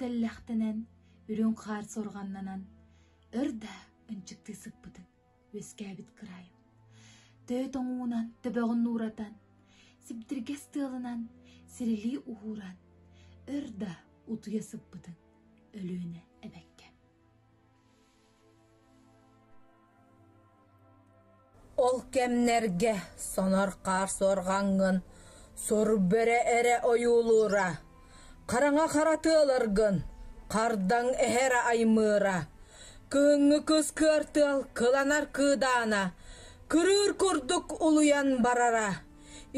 тэллэхтэнэн, үрүҥ хаар суорҕаннанан, өр да ынчыктыы сыппытыҥ, үөскээбит кыраайым. Төһө тоҥуунан төбөҕүн нууратан, сибдиргэс тыалынан сирилии уһууран, өр да утуйа сыппытыҥ, Өлүөнэ эбэккэ. Ол кэмнэргэ сонор хаар суорҕаҥҥын сур бөрө эрэ ойуулуура, хараҥа хара тыаларгын хардаҥ эһэ эрэ аймыыра, кыһыҥҥы кыс кыар тыал кыланар кыыдаана кырыыр курдук улуйан барара,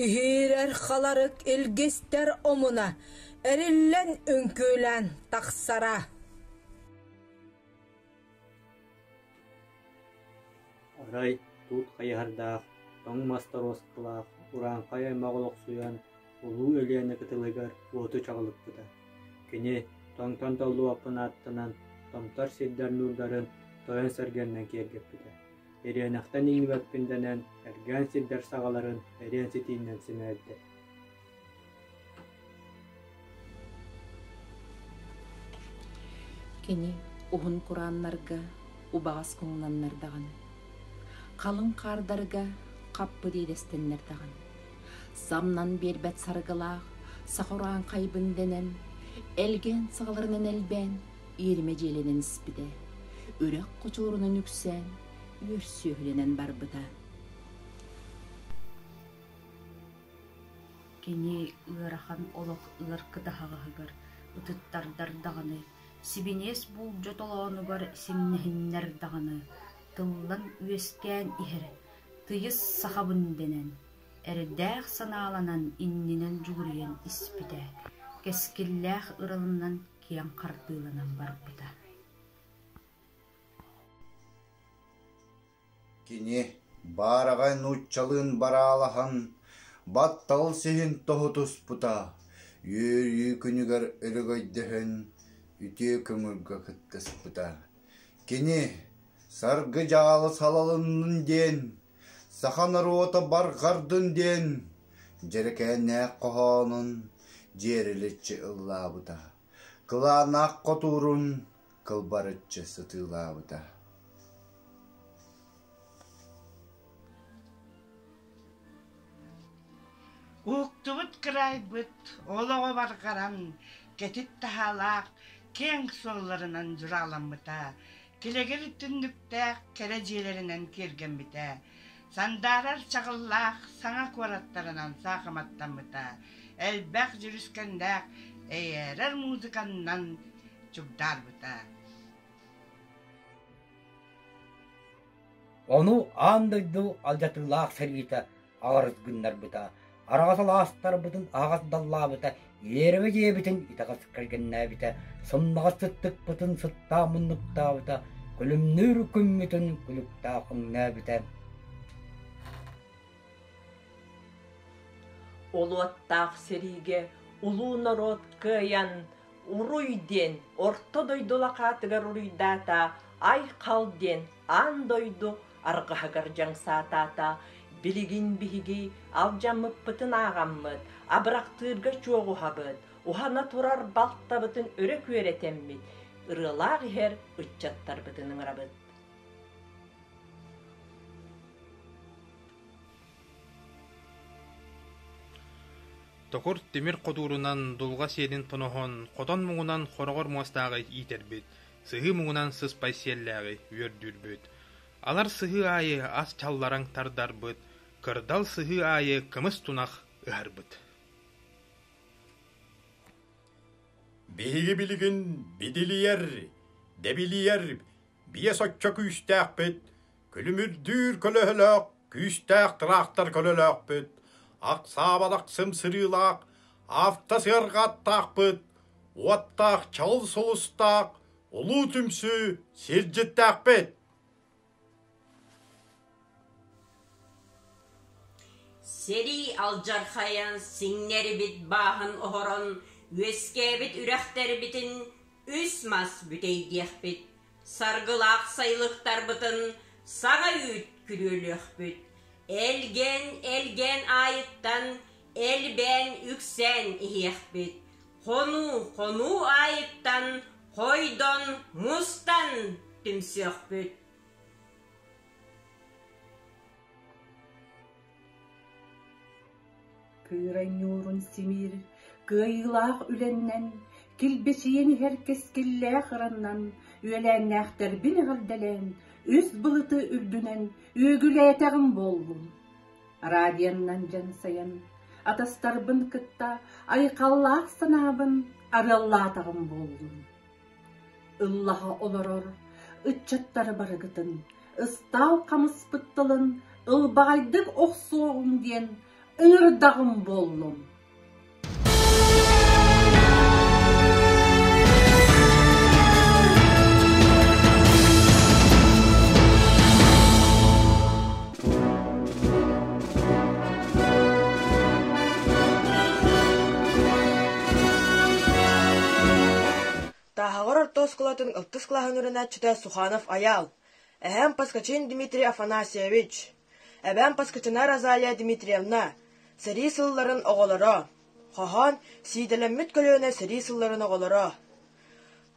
иһиирэр халарык илгистэр омуна эриллэн үҥкүүлээн тахсара. Арай туут хайыһардаах, тоҥ мас торуоскалаах урааҥхай аймах олохсуйан, Улуу Өлүөнэ кытылыгар уоту чаҕылыппыта. Кини тоҥтон толлубаппын ааттанан, томтор сирдэр нуурдарын тойон сэргэннэн киэргэппитэ. Ириэнэхтэн иҥнибэппин дэнэн, эргээн сирдэр саҕаларын эриэн ситииннэн симээбитэ. Кини уһун курааннарга убаҕас куҥнаннар даҕаны, халыҥ хаардарга хаппыт иэдэстэннэр даҕаны, самнан биэрбэт саргылаах саха урааҥхайбын дэнэн, элгээн саҕаларынан элбээн, иэримэ дьиэлэнэн испитэ, үрэх хочуорунан үксээн, үөр сүөһүлэнэн барбыта. Кини ыарахан олох ыар кытаһаҕаһыгар ытыттардар даҕаны, сибиниэс буулдьа толоонугар сиҥнэһиннэр даҕаны, тыллан үөскээн иһэр, тыйыс сахабын дэнэн, эрэйдээх санааланан иннинэн дьулуруйан испитэ, кэскиллээх ыраланан киэҥ хардыыланан барбыта. Кини баараҕай нууччалыын бараалаһан, баттал сиһин тоһутуспута, үөрүү күнүгэр өрөгөйдөһөн, үтүө көҥүлгэ кыттыспыта. Кини саргы-дьаалы салалыннын диэн, саха норуота барҕардын диэн дьэрэкээннээх хоһоонун дьиэрэличчи ыллаабыта, кылааннаах хотуурун кылбарыччы сытыылаабыта. Уһуктубут кыраайбыт олоҕо барҕаран, кэтит таһаалаах киэҥ суолларынан дьурааламмыта, килэгир түннүктээх кэрэ дьиэлэринэн киэргэммитэ, сандаарар чаҕыллаах саҥа куораттарынан саахыматтаммыта, элбэх дьүрүскэннээх эйээрэр музыканнан чугдаарбыта. Ону аан дойду алдьатыылаах сэриитэ аҕырыс гыннарбыта, араҕас алаастарбытын аһаҕас даллаабыта, иэрэбэ дьиэбитин итэҕэс кэргэннээбитэ, сымнаҕас сыттыкпытын сыттаах муннуктаабыта, күлүмнүүр күммүтүн күлүктээх өҥнөөбүтэ. Улуоттаах сэриигэ улуу норуот кыайан, Уруй диэн орто дойду лакаатыгар уруйдаата, Айхал диэн аан дойду арҕаһыгар дьаҥсаатаата. Билигин биһиги алдьаммыппытын ааҕаммыт, абырахтыырга чуоҕуһабыт, уһана турар балтабытын өрө күөрэтэммит, ырыалаах иһэр ыччаттарбытын ыҥырабыт. Токур тимир хотуурунан дулҕа сиэлин тоноһон, хотон муҥунан хороҕор муостааҕы иитэрбит, сыһыы муҥунан сыспай сиэллээҕи үөрдүүрбүт. Алар сыһыы аайы ас чаллараҥ тардарбыт, кырдал сыһыы аайы кымыс тунах ыһарбыт. Биһиги билигин бидилийэр, дэбилийэр биэс оччо күүстээхпит, Күлүмүрдүүр көлөһөлөөх, күүстээх тыраахтар көлөлөөхпүт, ахсаабалах сымсырыылаах, автосыарҕаттаахпыт, уоттаах чаҕыл сулустаах, улуу түмсүү сирдьиттээхпит. Сэрии алдьархайа сиҥнэрибит бааһын оһорон, үөскээбит үрэхтэрбитин үс мас бүтэйдиэхпит, Саргылаах сайылыктарбытын саҥа үүт күрүөлүөхпүт, элгэн-элгэн аайыттан элбээн үксээн иһиэхпит. Хонуу хонуу аайыттан хойдон, мустан түмсүөхпүт. Кыырай ньуурун симиир кыайыылаах үлэннэн, килбэчийэн иһэр кэскиллээх ыраннан, үөлээннээхтэрбин эҕэрдэлээн, үс былыты үрдүнэн үөгүлээтэҕим буоллун. Радионнан дьансайан, атастарбын кытта айхаллаах санаабын арыаллаатаҕым буоллун. Ыллаһа олорор ыччаттары барыгытын ыстаал хамыспыт тылын ылбаҕайдык охсуоҕуҥ диэн ыҥырдаҕым буоллун. Тааһаҕар орто оскуолатын алтыс кылааһын үөрэнээччитэ Суханов Айаал, эһээм Поскачин Дмитрий Афанасьевич, эбээм Поскачина Розалия Дмитриевна, сэрии сылларын оҕолоро, хоһоон Сиидэлэммит көлүөнэ сэрии сылларын оҕолоро,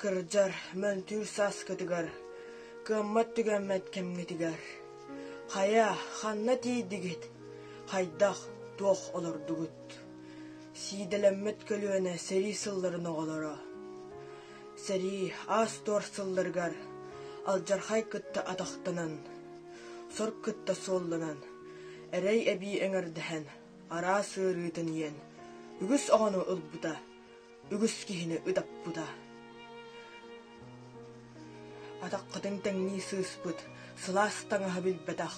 кырдьар, мөлтүүр сааскытыгар, кыаммат-түгэммэт кэмҥитигэр, хайа, ханна тиийдигит, хайдах, туох олордугут? Сиидэлэммит көлүөнэ сэрии сылларын оҕолоро. Сэрии аас-туор сылларыгар алдьархай кытта атахтанан, сор кытта суолланан, эрэй эбии эҥэрдэһэн, араас ыарыытын иэн, үгүс оҕону ылбыта, үгүс киһини ытаппыта. Атаххытын тэҥнии сыыспыт, сылаас таҥаһы билбэтэх,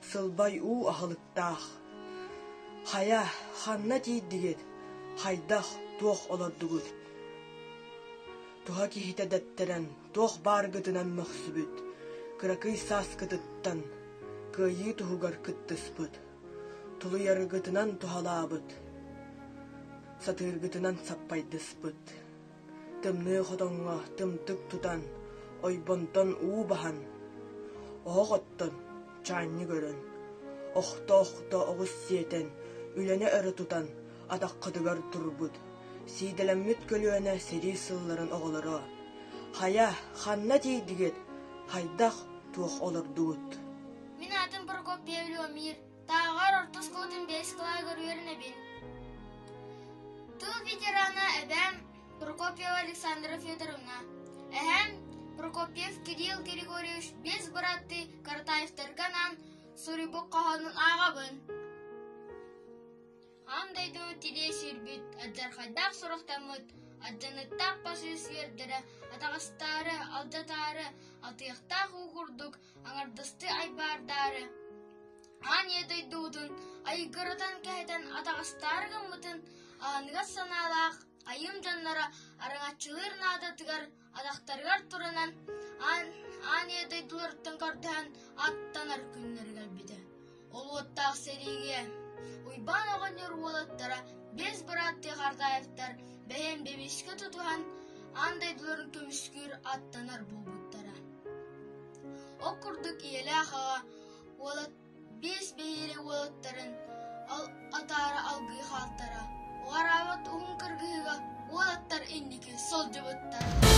сылбай уу аһылыктаах. Хайа, ханна тиийдигит? Хайдах, туох олордугут? Туһа киһитэ дэттэрэн, туох бааргытынан мөхсүбүт, кыракый сааскытыттан кыайыы туһугар кыттыспыт, тулуйаргытынан туһалаабыт, сатыыргытынан саппайдыспыт. Тымныы хотоҥҥо тымтык тутан, ойбонтон уу баһан, оһох оттон, чаанньык өрөн, охто-охто оҕус сиэтэн, үлэни өрө тутан, атаххытыгар турбут, сиидэлэммит көлүөнэ сэрии сылларын оҕолоро, хайа, ханна тиийдигит, хайдах, туох олордугут? Мин аатым Прокопьев Леомир, Тааҕар орто оскуолатын биэс кылааһыгар үөрэнэбин. Тыл ветерана эбээм Прокопьева Александра Федоровна, эһээм Прокопьев Кирилл Григорьевич биэс бырааттыы Каратаевтарга анаан суруйбут хоһоонун ааҕабын. Аан дойду тилиэ сүүрбүт, алдьархайдаах сурахтаммыт, алдьаныттаах басыыс үөрдэрэ, атаҕастаары, алдьатаары, атыйахтаах уу курдук аҥардастыы айбаардаары, аан ийэ дойдубутун айгыратан кэһэтэн атаҕастаары гыммытын аныгас санаалаах айыым дьонноро араҥаччылыыр наадатыгар атахтарыгар турунан аан, аан ийэ дойдуларыттан көрдөһөн аттанар күннэрэ кэлбитэ. Ол уоттаах сэриигэ Уйбаан оҕонньор уолаттара биэс бырааттыы Хардаевтар бэйэм бэбиэскэ тутуһан аан дойдуларын көмүскүүр аттанар буолбуттара. Ол курдук ийэлээх аҕа уолат биэс бэһиэлэй уолаттарын атаара алгыы хаалтара, уҕараабат уһун кыргыһыыга уолаттар инники сылдьыбыттара.